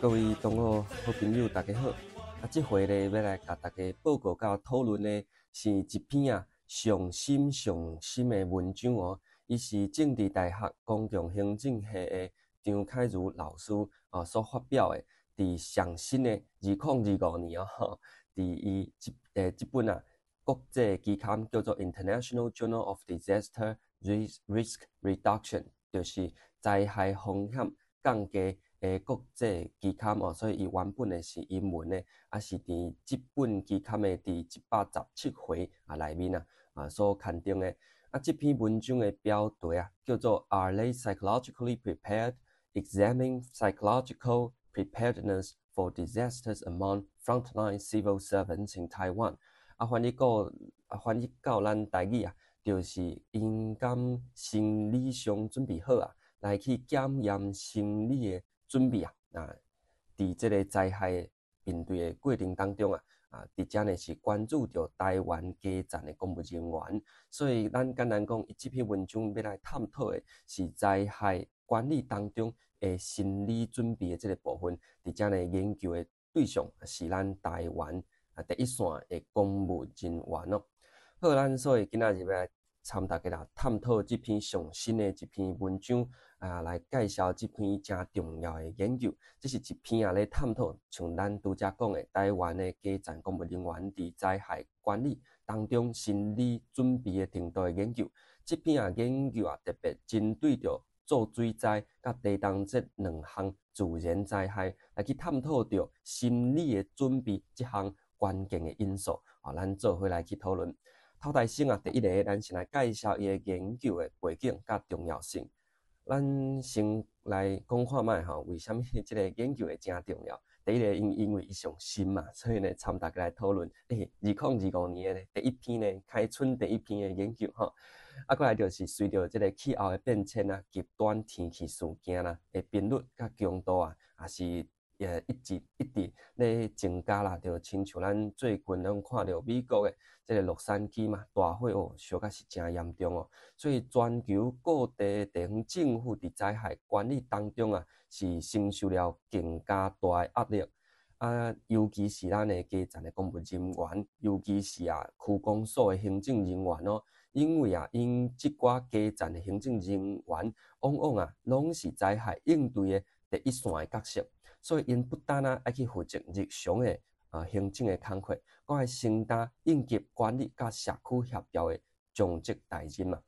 各位同學好朋友，大家好。啊，這回咧欲來共大家報告佮討論的是一篇啊上新上新的文章哦。伊是政治大學公共行政系的張凱如老師啊所發表的，佇上新的2025年哦，佇伊這這本啊國際期刊叫做《International Journal of Disaster Risk Reduction》，就是災害風險降低的國際期刊哦，所以伊原本的是英文的，啊是佇這本期刊的佇117回啊內面啊啊所刊登的。啊，這篇文章的標題啊叫做 Are they psychologically prepared? Examining psychological preparedness for disasters among frontline civil servants in Taiwan。啊，翻譯到咱台語啊，就是𪜶敢心理上準備好啊，來去檢驗心理的準備啊，啊，佇這个災害面對的過程當中啊，啊，佇遮呢是關注著台灣基層的公務人員，所以咱簡單講，伊這篇文章欲來探討的是災害管理當中的心理準備的這个部分，佇遮呢研究的對象是咱台灣啊第一線的公務人員哦。好，咱所以今仔日欲來參大家來探討這篇上新的一篇文章啊，來介紹這篇誠重要的研究。這是一篇啊咧探討，像咱拄才講的，台灣的基層公務人員佇災害管理當中心理準備的程度的研究。這篇啊研究啊，特別針對著做水災佮地動這兩項自然災害來去探討著心理的準備這項關鍵的因素。啊，咱做伙來去討論。頭代先啊，第一个，咱先來介紹伊的研究的背景佮重要性。咱先來講看覓吼，為啥物這个研究會誠重要？第一个，因為伊上新嘛，所以呢，參大家來討論。欸，2025年的第一篇呢，開春第一篇的研究吼。啊，過來就是隨著這个氣候的變遷啊，極端天氣事件啦的頻率佮強度啊，也是一直一直咧增加啦，就親像咱最近攏看著美國的這个洛杉磯嘛，大火哦，燒甲是誠嚴重哦。所以全球各地地方政府佇災害管理當中啊，是承受了更加大的壓力。啊，尤其是咱的基層的公務人員，尤其是啊區公所的行政人員哦，因為啊，𪜶這寡基層的行政人員，往往啊，攏是災害應對的第一線的角色。所以，𪜶不單啊愛去負責日常的啊行政的工課，閣愛承擔應急管理佮社區協調的重責大任嘛。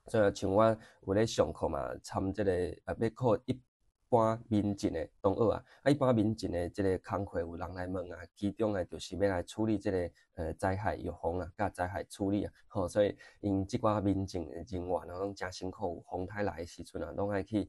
所以，像我有咧上課嘛，參這个啊欲考一般民政的同學啊，啊一般民政的這个工課有人來問啊，其中的就是欲來處理這个災害預防啊，佮災害處理啊，吼，所以𪜶這寡民政的人員啊，攏誠辛苦，有風颱來的時陣啊，攏愛去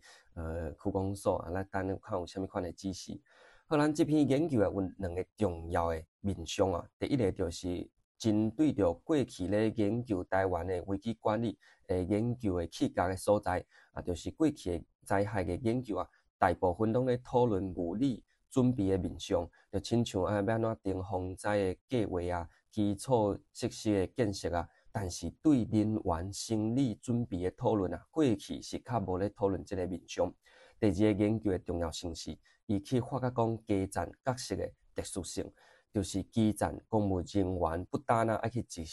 區公所啊，來等看有啥物款的指示。好，咱這篇研究啊，有兩个重要的面向啊，第一个就是針對著過去咧研究台灣的危機管理的研究的缺角的所在啊，就是過去的災害的研究啊，大部分攏咧討論物理準備的面向，就親像啊，欲按怎定防災的計劃啊，基礎設施的建設啊，但是對人員心理準備的討論啊，過去是較無咧討論這个面向。第二个研究的重要性是，伊去發覺講基層角色的特殊性，就是基層公務人員不單啊愛去執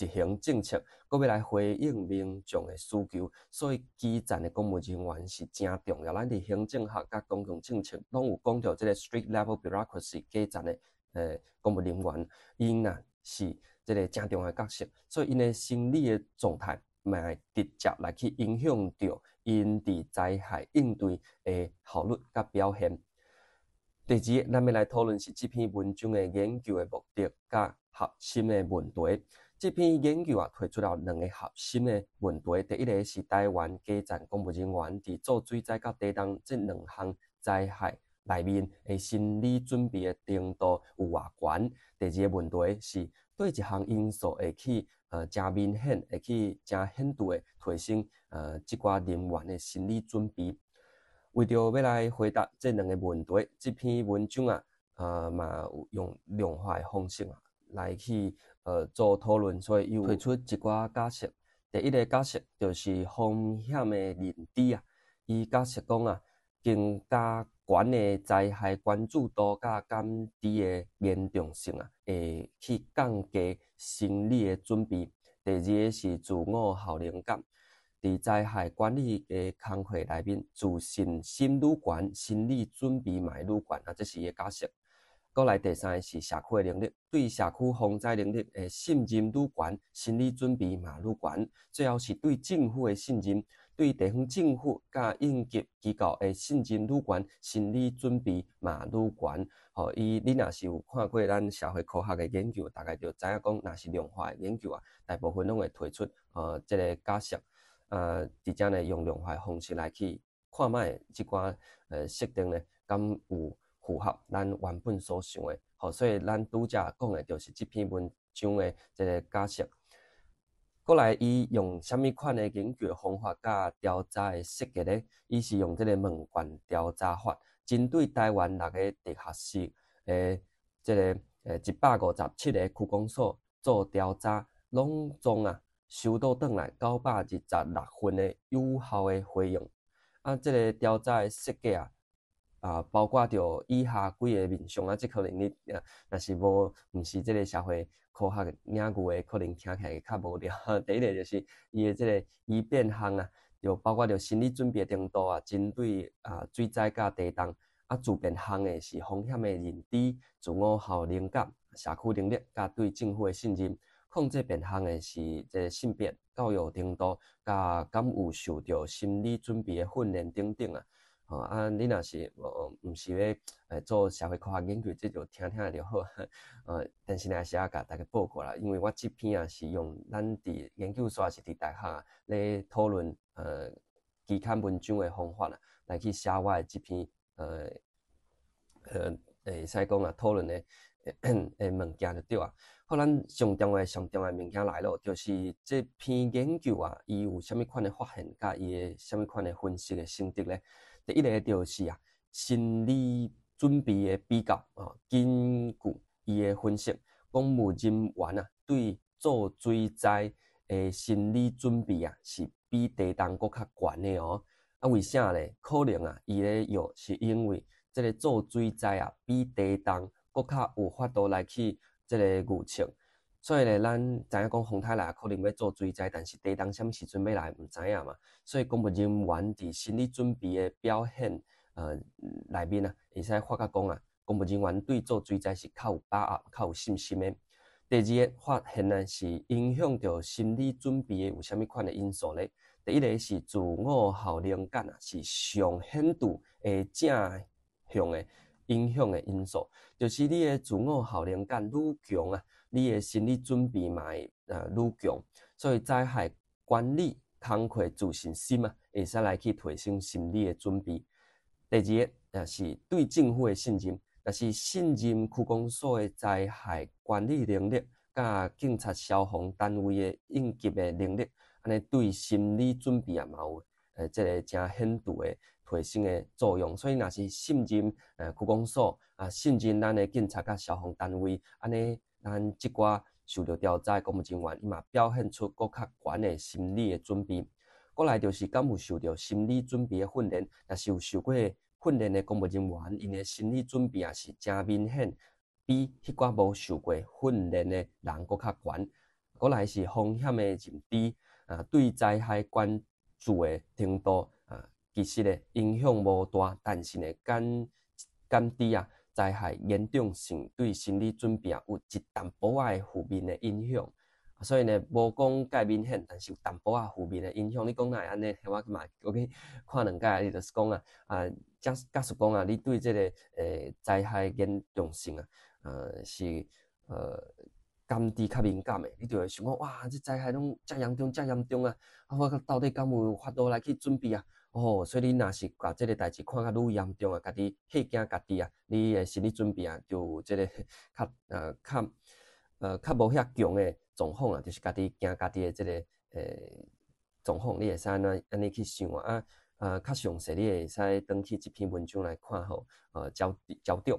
行政策，閣欲來回應民眾的需求，所以基層的公務人員是誠重要。咱佇行政學佮公共政策攏有講著這个 street level bureaucracy 基層的公務人員，𪜶啊是這个誠重要的角色，所以𪜶的心理的狀態嘛會直接來去影響著𪜶佇災害應對的效率佮表現。第二个，咱欲來討論是這篇文章的研究的目的佮核心的問題。這篇研究啊，提出了兩个核心的問題。第一个是台灣基層公務人員佇做水災佮地動這兩項災害內面的心理準備的程度有偌懸。第二个問題是佗一項因素會去誠明顯，會去誠顯著的提升這寡人員的心理準備。為著欲來回答這兩个問題，這篇文章啊，嘛有用量化的方式啊，來去做討論，所以有提出一寡假設。第一个假設就是風險的認知啊，伊假設講啊，更加懸的災害關注度佮感知的嚴重性啊，會去降低心理的準備。第二个是自我效能感，佇災害管理的工課內面，自信心愈懸，心理準備嘛會愈懸啊，這是伊的假設。閣來第三个是社區的能力，對社區防災能力的信任愈懸，心理準備嘛愈懸。最後是對政府的信任，對地方政府佮應急機構的信任愈懸，心理準備嘛愈懸。吼，伊你若是有看過咱社會科學的研究，大概就知影講，若是量化的研究啊，大部分攏會提出這个假設，佇遮呢用量化的方式來去看覓這寡設定呢，敢有符合咱原本所想的，吼，所以咱拄才講的就是這篇文章的這个假設。閣來，伊用啥物款的研究方法佮調查的設計呢？伊是用這个問卷調查法，針對台灣六个直轄市的這个157个區公所做調查，攏總啊收倒轉來926份的有效的回應。啊，這个調查的設計啊，包括著以下幾个面向啊，這可能你若是無毋是這个社會科學領域的，可能聽起來會較無聊。第一个就是伊的這个依變項啊，就包括著心理準備程度啊，針對水災佮地動啊，自變項的是風險的認知、自我效能感、社區能力佮對政府的信任。控制變項的是這个性別、教育程度佮敢有受著心理準備的訓練等等啊。吼啊！你若是無毋是欲做社會科學研究，這就聽聽就好。但是呢，是愛共大家報告啦，因為我這篇啊是用咱佇研究所，抑是佇大學啊咧討論期刊文章的方法啦，來去寫我的這篇會使講啊討論的物件就對啊。好，咱上重要、上重要的物件來咯，就是這篇研究啊，伊有啥物款的發現，佮伊的啥物款的分析的心得咧？第一个就是啊，心理準備的比較啊，根據伊的分析，公務人員啊對做水災的心理準備啊，是比地動閣較懸的哦。啊，為啥咧？可能啊，伊咧藥是因為這个做水災啊，比地動閣較有法度來去這个預測。所以咧，咱知影講風颱來可能欲做水災，但是地動啥物時陣欲來毋知影嘛。所以公務人員佇心理準備的表現，內面啊，會使發覺講啊，公務人員對做水災是較有把握、較有信心的。第二个發現呢，是影響著心理準備的有啥物款的因素咧？第一个是自我效能感啊，是上顯著的正向的影響的因素，就是你的自我效能感愈強啊，你的心理準備嘛會愈強，所以災害管理工課自信心啊，會使來去提升心理的準備。第二个是對政府的信任，若是信任區公所的災害管理能力，佮警察消防單位的應急的能力，按呢對心理準備也嘛有這个誠顯著的提升的作用。所以若是信任區公所啊，信任咱的警察佮消防單位，按呢，咱這寡受著調查的公務人員，伊嘛表現出閣較懸的心理的準備。閣來就是敢有受著心理準備的訓練，若是有受過訓練的公務人員，𪜶的心理準備也是誠明顯，比彼寡無受過訓練的人閣較懸。閣來是風險的認知啊，對災害關注的程度啊，其實呢影響無大，但是呢感知啊災害嚴重性對心理準備啊有一淡薄仔的負面的影響。所以呢，無講蓋明顯，但是有淡薄仔負面的影響。你講哪會按呢？我嘛閣去看兩擺，伊就是講啊，假使講啊，你對這个災害嚴重性啊，是感知較敏感的，你就會想講，哇，這災害攏遮嚴重，遮嚴重啊！啊，我到底敢有法度來去準備啊？哦，所以你若是共這个代誌看較愈嚴重啊，家己嚇驚家己啊，你的心理準備啊，就有這个較無遐強的狀況啊，就是家己驚家己的這个狀況，你會使按怎按呢去想啊？較詳細你會使轉去這篇文章來看吼，焦焦點。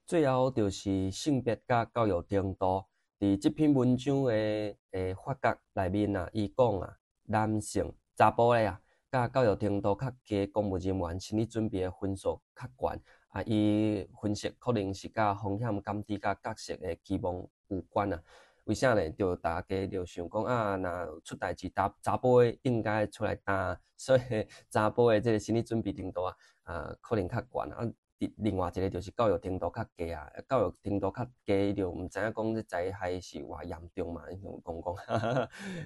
最後就是性別佮教育程度，佇這篇文章的發覺內面啊，伊講啊，男性查埔的啊，佮教育程度較低公務人員心理準備的分數較懸。啊，伊分析可能是佮風險感知佮角色的期望有關啊。為啥呢？就大家就想講啊，若出代誌，查埔的應該出來擔，所以查埔的這个心理準備程度啊，可能較懸啊。另外一个就是教育程度較低啊，教育程度較低，伊就毋知影講這災害是偌嚴重嘛，伊講講，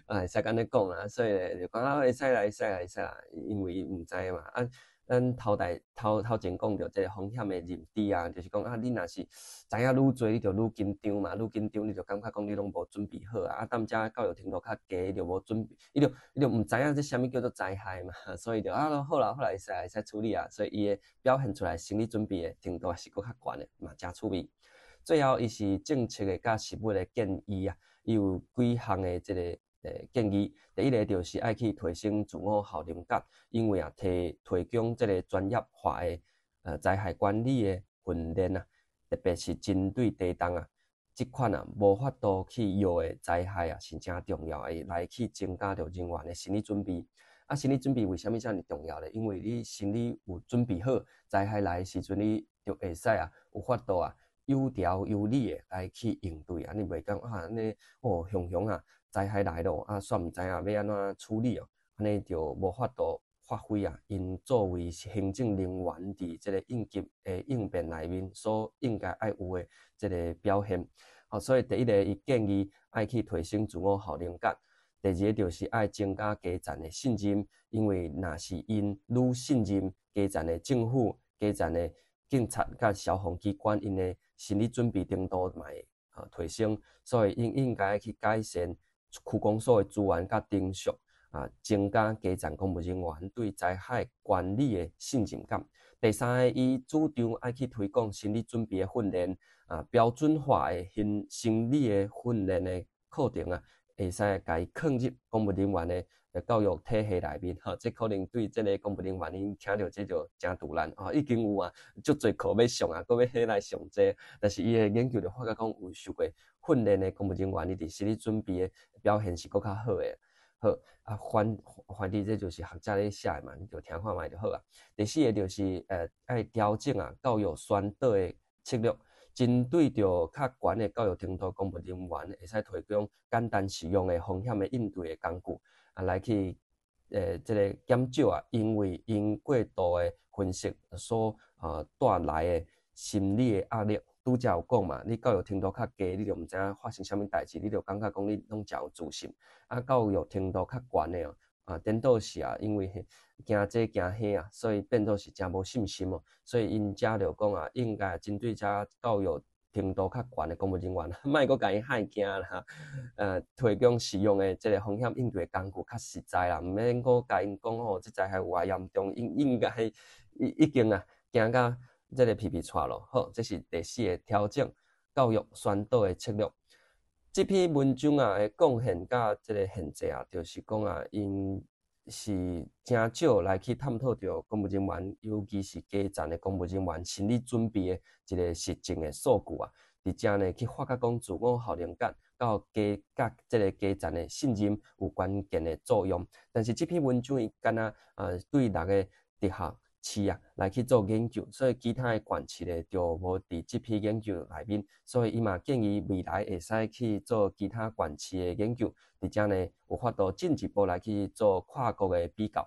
啊，會使按呢講啊，所以就講啊，會使啦，會使啦，會使啦，因為毋知嘛，啊，咱頭代頭頭前講著這个風險的認知啊，就是講啊，你若是知影愈濟，你就愈緊張嘛，愈緊張你就感覺講你攏無準備好啊，啊，踮遮教育程度較低，就無準備，伊就毋知影這啥物叫做災害嘛，所以就啊，好啦好啦，會使會使處理啊，所以伊的表現出來心理準備的程度是閣較懸的，嘛誠趣味。最後，伊是政策的佮實務的建議啊，伊有幾項的這个建議。第一个就是愛去提升自我效能感，因為啊，提供這个專業化的災害管理的訓練啊，特別是針對地動啊，這款啊無法度去預的災害啊，是誠重要的，來去增加著人員的心理準備。啊，心理準備為啥物遮爾重要咧？因為你心理有準備好，災害來的時陣，你就會使啊，有法度啊，有條有理的來去應對啊！你袂講啊，按呢哦，雄雄啊，災害來咯，啊，煞毋知影欲按怎處理哦，按呢就無法度發揮啊，𪜶作為行政人員佇這个應急的應變內面所應該愛有的這个表現。好，所以第一个，伊建議愛去提升自我效能感；第二个就是愛增加基層的信任，因為若是𪜶愈信任基層的政府、基層的警察佮消防機關，𪜶的心理準備程度嘛會提升，所以𪜶應該去改善區公所的資源佮程序，啊，增加基層公務人員對災害管理的信任感。第三个，伊主張愛去推廣心理準備的訓練，啊，標準化的心理的訓練的課程啊，會使共伊囥入公務人員的教育體系內面，吼，這可能對這个公務人員𪜶聽著這就誠突然，吼，已經有啊，足濟課欲上啊，閣欲來上這个，但是伊的研究就發覺講，有受過訓練的公務人員，伊佇心理準備的表現是閣較好的。好，啊，反正這就是學者咧寫的嘛，你就聽看覓就好啊。第四个就是愛調整啊教育宣導的策略，針對著較懸的教育程度公務人員，會使提供簡單實用的風險的應對的工具，啊，來去這个減少啊，因為𪜶過度的分析所帶來的心理的壓力。拄才有講嘛，你教育程度較低，你就毋知影發生啥物代誌，你就感覺講你攏誠有自信。啊，教育程度較懸的哦，啊，顛倒是啊，因為驚這驚彼啊，所以變做是誠無信心哦。所以𪜶遮就講啊，應該針對遮教育程度較懸的公務人員，莫閣共𪜶嚇驚啦。提供實用的這个風險應對的工具較實在啦，毋免閣共𪜶講吼，這災害有偌嚴重，𪜶應該已經啊驚甲這个皮皮掣咯。好，這是第四个調整教育宣導的策略。這篇文章啊的貢獻佮這个限制啊，就是講啊，𪜶是誠少來去探討著公務人員，尤其是基層的公務人員心理準備的一个實證的數據啊，佇遮呢去發覺講自我效能感佮佮這个基層的信任有關鍵的作用。但是這篇文章伊敢若對六个直轄市啊來去做研究，所以其他的縣市咧就無佇這篇研究內面，所以伊嘛建議未來會使去做其他縣市的研究，佇遮呢有法度進一步來去做跨國的比較。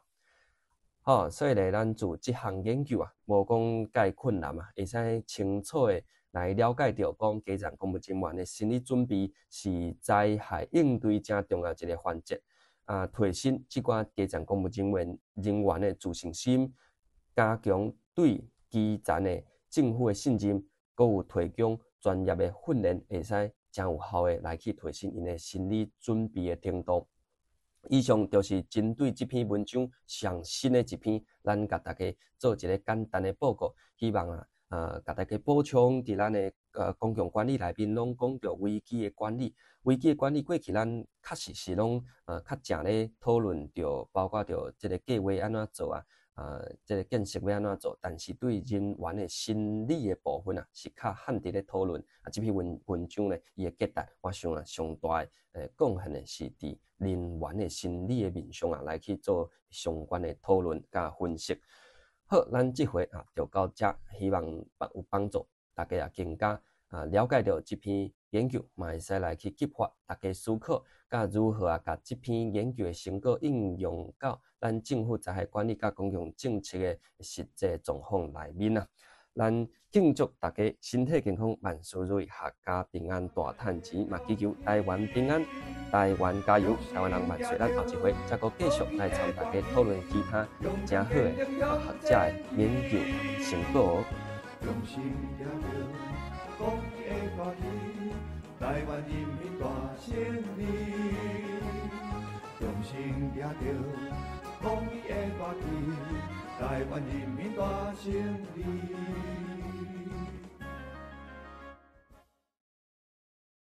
好，所以咧，咱做這項研究啊，無講蓋困難啊，會使清楚的來了解著講基層公務人員的心理準備是災害應對誠重要一个環節。啊，提升這寡基層公務人員的自信心，加強對基層的政府的信任，閣有提供專業的訓練，會使誠有效的來去提升𪜶的心理準備的程度。以上就是針對這篇文章上新的一篇，咱共大家做一个簡單的報告，希望啊，共大家補充佇咱的公共管理內面，攏講著危機的管理。危機的管理過去咱確實是攏較誠咧討論著，包括著這个計劃按怎做啊。這个建設欲按怎做，但是對人員的心理的部分啊，是較罕佇咧討論。啊，這篇文章咧，伊的價值，我想啊，上大的貢獻的是佇人員的心理的面上啊，來去做相關的討論佮分析。好，咱這回啊就到遮，希望有幫助大家啊更加啊了解著這篇研究，嘛會使來去激發大家思考，佮如何啊，共這篇研究的成果應用到咱政府災害管理佮公共政策的實際狀況內面啊。咱敬祝大家身體健康，萬事如意，闔家平安，大趁錢，嘛祈求台灣平安，台灣加油，台灣人萬歲！咱後一回再閣繼續來參大家討論其他誠好的啊學者的研究成果哦。用心聽著公益的歌曲，台灣人民大勝利。用心聽著公益的歌曲，台灣人民大勝利。